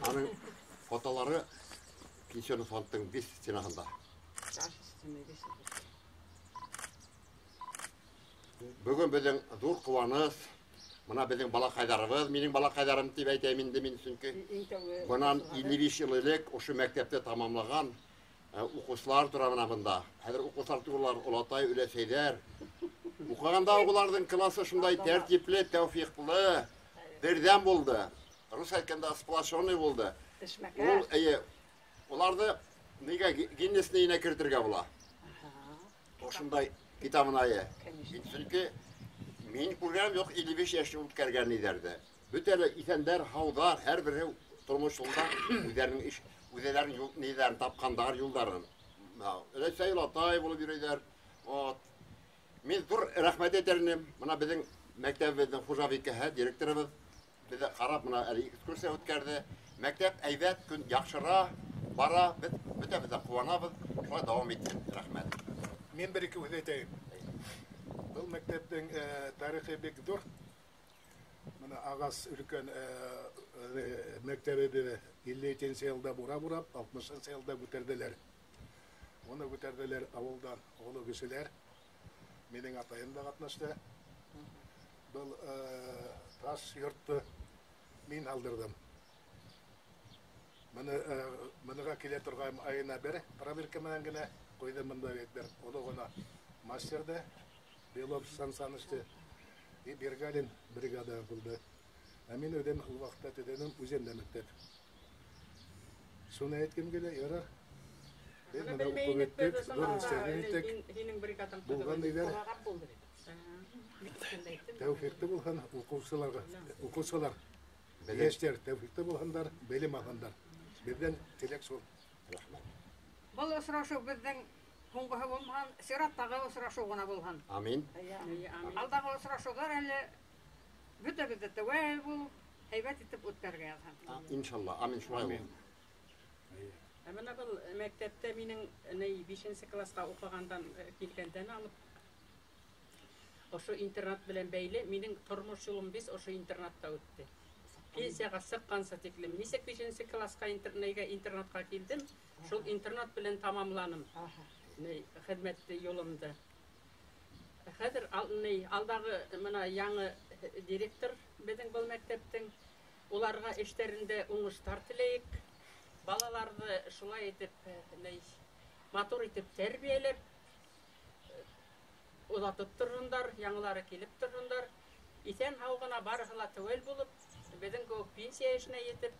Аның фотолары пенсионный фондтың 5 стенаһында. Бөгөн беҙҙең ҙур ҡыуаныс, мына беҙҙең балаҡайҙарыбыҙ, минең балаҡайҙарым тип әйтәйем инде мин, сөнки бынан 55 йыл элек ошо мәктәпте тамамлаған уҡыусылар тора мына бында. Хәҙер уҡыусылар түгел, улар олатай, өләсәйҙәр. Уҡығанда уларҙың классы шундай тәртипле, тәүфиҡлы, берҙәм булды. Рус әйткәндә сплошной булды. Ул, эйе, уларҙы нигә Гиннес нейенә кертергә була? Ошондай китабына, эйе. Сөнки мин күргәнем юҡ 55 йәшне үткәргән ниҙәрҙе. Бөтә лә иҫәндәр, һауҙар, һәр береһе тормош юлында үҙҙәренең эш, үҙҙәренең юл, ниҙәрен тапҡандар, юлдарын. Өләсәй, олатай булып йөрөйҙәр. Вот. Мин ҙур рәхмәт әйтер инем. Мына беҙҙең мәктәбебеҙҙең хужабикәһе, директорыбыҙ беҙҙе ҡарап, мына әле экскурсия үткәрҙе. Мәктәп әйбәт, көн яҡшыра бара, беҙ бөтәбеҙ ҙә ҡыуанабыҙ. Шулай дауам итһен. Рәхмәт. Мин бер ике һүҙ әйтәйем. Был мәктәптең тарихы бик ҙур. Мына ағас өлкән мәктәбебеҙ 52 йылда бура-бурап, 60 йылда күтәрҙеләр. Уны күтәрҙеләр ауылдан оло кешеләр. Минең атайым да ҡатнашты. Был таш йортто мин алдырҙым. Мыныға килә торған айына бер проверка менән генә ҡуйҙым бында бит бер оло ғына мастерҙы, Белов Сан Санычты и Бергалин бригада булды. Ә мин үҙем ул ваҡытта төҙөнөм, үҙем дә мәктәп. Шуны әйткем килә, ярар. Беҙ Бына мына белмәй уҡып инек үттек, беҙ ҙур ошоно эштәрҙе иттек. Һинең бригадаң Булған төҙөгән. ниҙәр? Прораб булды бит. Тәүфиҡле булһын уҡыусыларға, уҡыусылар, Белем. йәштәр тәүфиҡле булһындар, белем алһындар. Беҙҙән теләк шул. Рәхмәт. Был осрашыу беҙҙең һуңғыһы булмаһын, сираттағы осрашыу ғына булһын. Амин. Амин. Алдағы осрашыуҙар әле бөтәбеҙ ҙә теүәл булып, һәйбәт итеп үткәрергә яҙһын. Иншалла, амин, шулай Амин. булһын. Ә мына был мәктәптә минең ни 5 класска уҡығандан килгәндән алып ошо интернат белән бәйле минең тормош юлым бис ошо интернатта үтте. Пенсияға сыҡҡанса тиклем нисек 5 класска интернатҡа килдем, шул интернат белән тамамланым. Ни хеҙмәт юлымды. Хәҙер ни алдағы мына яңы директор беҙҙең был мәктәптең, уларға эштәрендә уңыштар теләйек. Балаларҙы шулай итеп, ни матур итеп тәрбиәләп, оҙатып торһондар, яңылары килеп торһондар. Иҫән һау ғына барыһы ла теүәл булып, беҙҙең кеүек пенсия йәшенә етеп,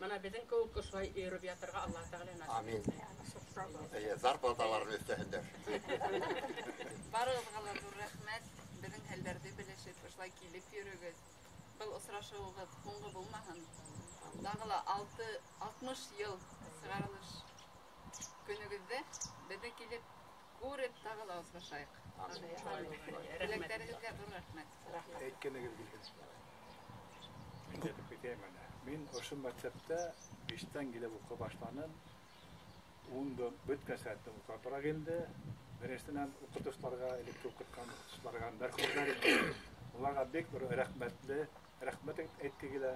мына беҙҙең кеүек ошолай йөрөп ятырға Аллаһ Тәғәлә насип Амин. итһен. Эйе, зарплаталарын өҫтәһендәр. Барығыҙға ла ҙур рәхмәт. Беҙҙең хәлдәрҙе белешеп, ошолай килеп йөрөгөҙ. Был осрашыуығыҙ һуңғы булмаһын. Тағы ла 60 йыл сығарылыш көнөгөҙҙә беҙҙе килеп күреп тағы ла осрашайыҡ. Амин. Теләктәрегеҙгә ҙур рәхмәт. Әйткәнегеҙ килһен. Мин дә әйтеп китәйем әле. Мин ошо мәктәптә 5-тән килеп уҡый башланым. Унда бөткән сәғәттә уҡырға тура килде. Беренсенән уҡытыусыларға, элекке уҡытҡан уҡытыусыларға, мәрхүмдәр инде. Уларға бик ҙур рәхмәтле, рәхмәт әйтке килә.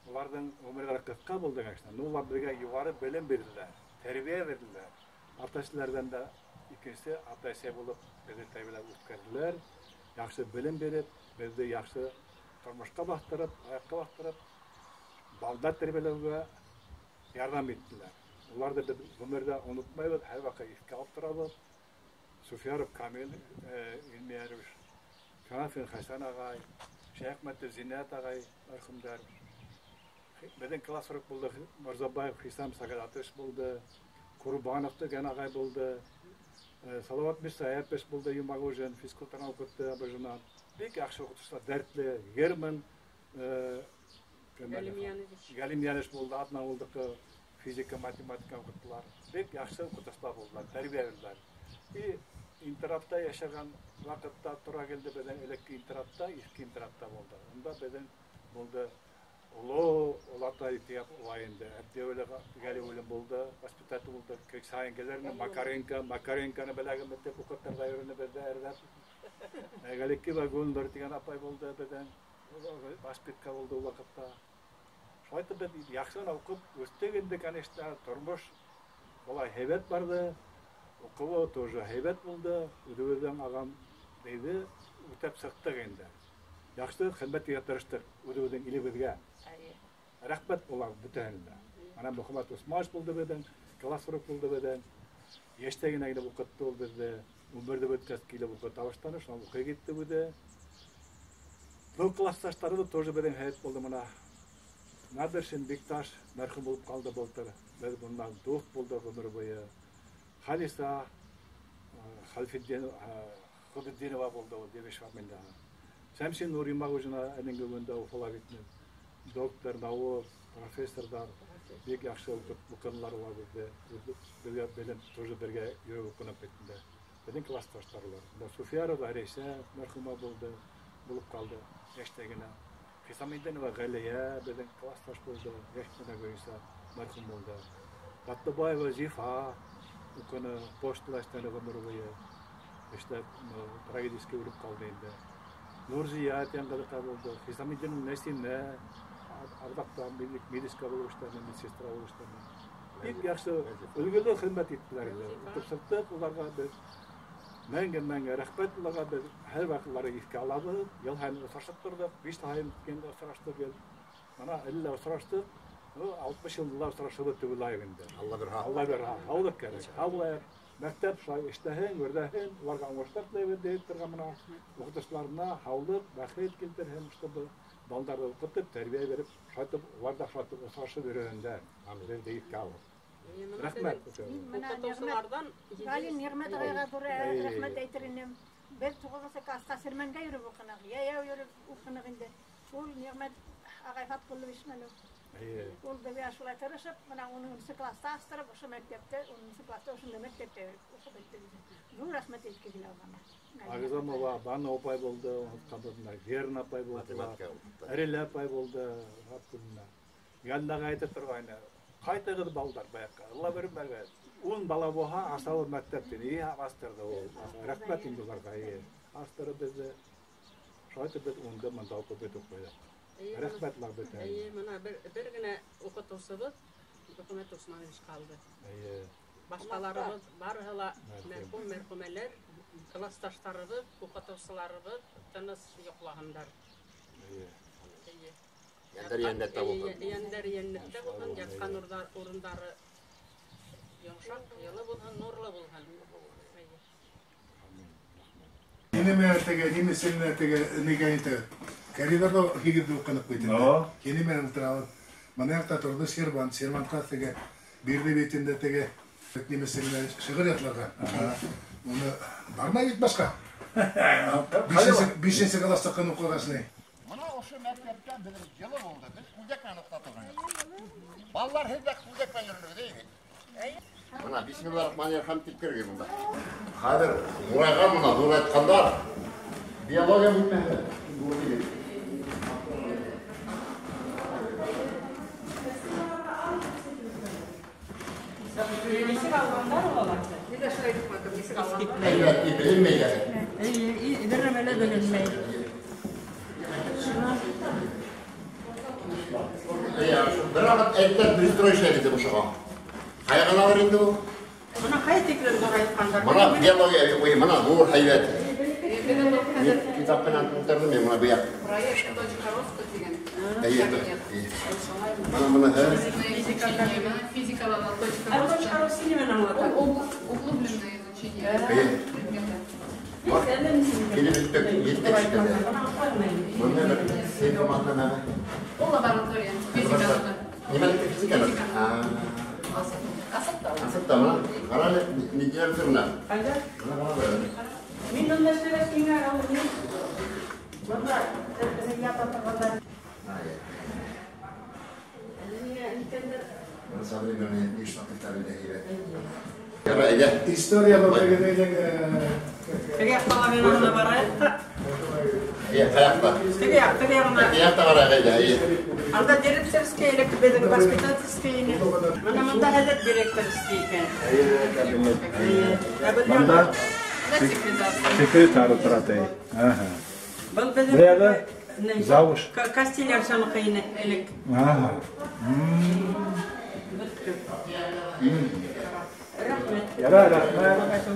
Уларҙың ғүмерҙәре ҡыҫҡа булды, конечно, но улар беҙгә юғары белем бирҙеләр, тәрбиә бирҙеләр. Ата-әсәләрҙән дә икенсе ата-әсә булып беҙҙе тәрбиәләп үҫтерҙеләр. Яҡшы белем биреп, беҙҙе яҡшы тормошҡа баҫтырып, аяҡҡа баҫтырып, балдар тәрбиәләүгә ярҙам иттеләр. Уларҙы беҙ ғүмерҙә онотмайбыҙ, һәр ваҡыт иҫкә алып торабыҙ. Суфияров Камил Илмиәрович, Канафин Хәсән ағай, Шәйәхмәтов Зиннәт ағай мәрхүмдәр. Беҙҙең класс рук булды, Мырзабаев Хисам Сәғәҙәтович булды, Курбанов тигән ағай булды, Салават Мирсаяпович булды, Юмағужин, физкультураны уҡытты Абыжынан. Бик яҡшы уҡытыусылар, дәртле, Герман Галимьянович. Галимьянович булды, Аҙнауылдыҡы физика, математика уҡыттылар. Бик яҡшы уҡытыусылар булдылар, тәрбиә бирҙеләр. И интернатта йәшәгән ваҡытта тура килде беҙҙең элекке интернатта, иҫке интернатта булды. Унда беҙҙең булды оло олатай тип улай инде. Әбдиәүле Галиуллин булды, воспитатель булды. Кек сайын килер ине, Макаренко, Макаренконы беләгем бит уҡытырға йөрөнө беҙҙе әрләп. Галикки Вагондар тигән апай булды беҙҙең. Воспитка булды ул ваҡытта. Шулай беҙ яҡшы ғына уҡып үҫтек инде, конечно, тормош былай һәйбәт барҙы. Уҡыуы тоже һәйбәт булды. Үҙебеҙҙең ағам нейҙе үтәп сыҡтыҡ инде. Яҡшы хеҙмәт итергә тырыштыҡ үҙебеҙҙең илебеҙгә. Рәхмәт улар бөтәһенә лә. Мына Мөхәммәт Усманович булды беҙҙең, классрук булды беҙҙең. Йәштә генә килеп уҡытты ул беҙҙе. 11-ҙе бөткәс килеп уҡыта башланы, шунан уҡый китте үҙе. Был классташтары тоже беҙҙең һәйбәт булды мына. Надыршин Бикташ мәрхүм булып ҡалды былтыр. Беҙ бынан дуҫ булдыҡ ғүмер буйы. Халиса Хальфетдин Худетдинова булды ул, Девиш фамилияһы. Шәмсин Нуримағужина әлеге көндә Уфала бит. Доктор наук, профессорҙар бик яҡшы уҡынылар улар беҙҙе. Беҙгә белем тоже бергә йөрөп уҡынып бит инде. Беҙҙең классташтар улар. Бында Суфиярова Рәйсә мәрхүмә булды, булып ҡалды йәштә генә. Хисаметдинова Ғәлиә беҙҙең классташ булды, йәш кенә буйынса мәрхүм булды. Татлыбаева Зифа уҡыны, почтала эшләне ғүмер буйы. Эшләп, трагедически үлеп ҡалды инде. Нурзия тигән ҡыҙыҡай булды. Хисаметдинова Нәсимә арҙаҡта медичка булып эшләне, медсестра булып эшләне. Бик яҡшы өлгөлө хеҙмәт иттеләр инде. Уҡып сыҡтыҡ, уларға беҙ мәңге-мәңге рәхмәт уларға, беҙ һәр ваҡыт уларҙы иҫкә алабыҙ. Йыл һайын осрашып торҙоҡ, 5 һайын тигәндә осраштыҡ йыл. Мына әле лә осраштыҡ. 60 йылда осрашыбыҙ тип уйлайым инде. Алла бирһә. Алла бирһә. Һаулыҡ кәрәк. Һау булайыҡ. Мәктәп шулай эшләһен, гөрләһен, уларға уңыштар теләйбеҙ тип торған мына уҡытыусыларына һаулыҡ, бәхет килтерһен, чтобы балдарҙы уҡытып, тәрбиә биреп, шулайтып, улар ҙа шулайтып осрашып йөрөһөндәр. Беҙ ҙә иҫкә алып. Рәхмәт. Уҡытыусыларҙан Галим Ниғмәт ағайға ҙур рәхмәт әйтер инем. Беҙ 9-нсы класҡа Сирмәнгә йөрөп уҡыныҡ, йәйәү йөрөп уҡыныҡ инде. Ул Ниғмәт ағай Фатҡуллович менән ул беҙгә шулай тырышып, мына 10-нсы класта астырып, ошо мәктәптә, 10-нсы класта ошонда мәктәптә уҡып бөттөк. Ҙур рәхмәт әйтке килә уға. Ағзамова Бану апай булды, онотҡанбыҙ, Верна апай булды, Математика уҡытты. Әрелә апай булды, Ғабдулла. Яндаға әйтеп торғайны, ҡайтығыҙ балдар баяҡҡа, Алла бирмәгән. 10 бала булһа, асабыҙ мәктәптән, и астырҙы ул. Рәхмәт инде уларға, и астырып беҙҙе. Шулай итеп беҙ 10-ды мында уҡып бөтөп ҡуйҙыҡ. Рәхмәт уларға бөтәһенә. Эйе, мына бер генә уҡытыусыбыҙ Мөхәммәт Усманович ҡалды. Эйе. Башҡаларыбыҙ барыһы ла мәрхүм, мәрхүмәләр, классташтарыбыҙ, уҡытыусыларыбыҙ тыныс йоҡлаһындар. Эйе. Эйе. Йәндәр йәннәттә булһын. Йәндәр йәннәттә булһын, ятҡан урындары йомшаҡ, йылы булһын, нурлы булһын. Эйе. Нимә теге, нимә сенә теге, нигә әйтә? Коридорҙа һигеҙҙе уҡынып бит инде. Һине менән ултырабыҙ. Мына яҡта торҙо сервант, сервантҡа теге бирҙе бит инде теге нимә сенә шиғыр ятларға. Уны бармай бит башҡа. Бишенсе класста ҡын уҡығас ни. Мына ошо мәктәптә беҙҙең йылы булды. Беҙ күлдәк менән уҡыта торғайныҡ. Балалар һеҙ ҙә күлдәк менән йөрөнөгөҙ, әйе? Мына бисмиллахир-рахманир-рахим тип кергән бында. Хәҙер ҙурайған мына ҙурайтҡандар. Биология бүлмәһе. Нисек алғандар уларҙы? Ниҙә шулай итеп матур, нисек алғандар? Әйбәт, беленмәй әле. Эйе, бер нәмә лә беленмәй. Эйе, бер ваҡыт әйттәр, пристрой эшләне тип ошоға. Ҡайғылалыр инде ул. Бына ҡай тиклем ҙурайтҡандар? Бына биология, ой, бына ҙур һәйбәт. Мин китап менән тултырҙым мин бына быяҡ. Проект точка роста тигән. Эйе, эйе. Бына бына һәр. Физикала точка Ә роста. точка роста нимәне аңлата? Углубленное изучение Эйе. предмета. Килеп еттек, еттек шикелле. Бына бер сейф нәмә. Ул лаборатория, физиканы. Нимәне физиканы? Физиканы. Асып та. Асып та мына. Ҡара әле, ни тиҙәр мына? Ҡайҙа? Мына ҡара әле. Мин бында эшләгәс миңә ул ни? Бында ята торғандар. Әле миңә ниткәндер. Бына современный штаттар иде һәйбәт. Яра, әйҙә. История был теге, Теге яҡта ла мин анда барайыҡ та. Эйе, ҡаяҡта? Теге яҡ, теге яғына. Теге яҡта барайыҡ, әйҙә, эйе. Анда директорский элек беҙҙең воспитательский ине. Мына мында хәҙер директорский икән. Эйе, кабинет. Эйе. Ә беҙ Мында Секретарь. Секретарь ултыра, ти. Аһа. Был беҙҙең Бер яғы Завуч. Кастиляршаныкы ине элек. Ага. Рәхмәт. Ярар, рәхмәт.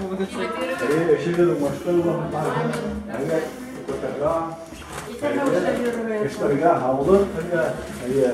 Эшегеҙ уңышлы булһын. Әйе, уҡытырға, эшләргә һаулыҡ һеҙгә. Әйе.